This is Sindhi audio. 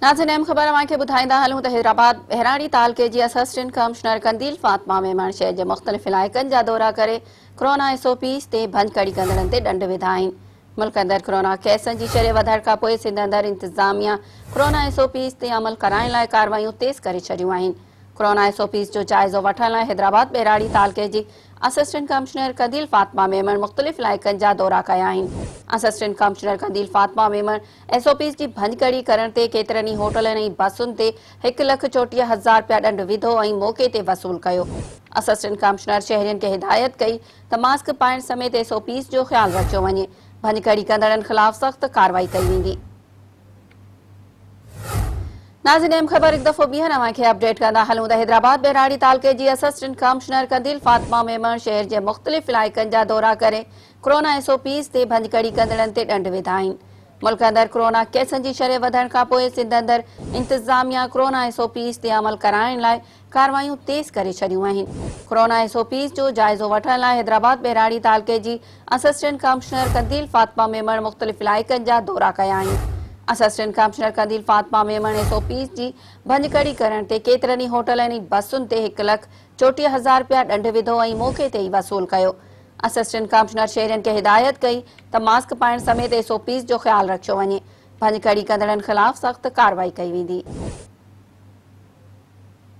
ناظرين اهم خبر اوهان کي ٻڌائيندا هلون ته حيدرآباد ٻهراڙي تعلقي جي اسسٽنٽ ڪمشنر قنديل فاطمه ميمڻ شهر جي مختلف علائقن جا دورا ڪري ڪرونا ايس او پيز تي ڀڃڪڙي ڪندڙن تي ڏنڊ وڌا آهن. ملڪ اندر ڪرونا ڪيسن جي شرح وڌڻ کانپوء سنڌ اندر انتظاميا ڪرونا ايس او پيز تي عمل ڪرائڻ لاء ڪارروايون تيز ڪري ڇڏيون آهن. ڪرونا ايس او پيز جو جائزو وٺڻ لاء حيدرآباد ٻهراڙي تعلقي جي اسسٽنٽ ڪمشنر قنديل فاطمه ميمڻ مختلف علائقن جا دورا ڪيا آهن. Assistant commissioner Qandeel Fatima Memon S O Ps جي ڀڃڪڙي ڪرڻ تي ڪيترن ئي هوٽلن ۽ بسن تي هڪ لک 34 هزار رپيا ڏنڊ وڌو ۽ موقعي تي وصول ڪيو. اسسٽنٽ ڪمشنر شهرين کي هدايت ڪئي ته ماسڪ پائڻ سميت ايس او پيز جو خيال رکيو وڃي، ڀڃڪڙي ڪندڙن خلاف سخت ڪارروائي ڪئي ويندي. ناظرين اهم خبر هڪ دفعو ٻيهر اوهان کي اپڊيٽ ڪندا هلون ته حيدرآباد ٻهراڙي تعلقي جي اسسٽنٽ ڪمشنر قنديل فاطمه ميمڻ شهر جي مختلف علائقن جا دورا ڪري ڪرونا ايس او پيز تي ڀڃڪڙي ڪندڙن تي ڏنڊ وڌا آهن. ملڪ اندر ڪرونا ڪيسن جي شرح وڌڻ کانپوء سنڌ اندر انتظاميا ڪرونا ايس او پيز تي عمل ڪرائڻ لاء ڪارروايون تيز ڪري ڇڏيون آهن. ڪرونا ايس او پيز جو جائزو وٺڻ لاء حيدرآباد ٻهراڙي تعلقي جي اسسٽنٽ ڪمشنر قنديل فاطمه ميمڻ مختلف علائقن جا دورا ڪيا آهن. Assistant commissioner Qandeel Fatima Memon S O Ps جي ڀڃڪڙي ڪرڻ تي ڪيترن ئي هوٽلن ۽ بسن تي هڪ لک 34 هزار رپيا ڏنڊ وڌو ۽ موقعي تي ئي وصول ڪيو. اسسٽنٽ ڪمشنر شهرين کي هدايت ڪئي ته ماسڪ پائڻ سميت ايس او پيز جو خيال رکيو وڃي. ڀڃڪڙي ڪندڙن خلاف سخت ڪارروائي ڪئي ويندي.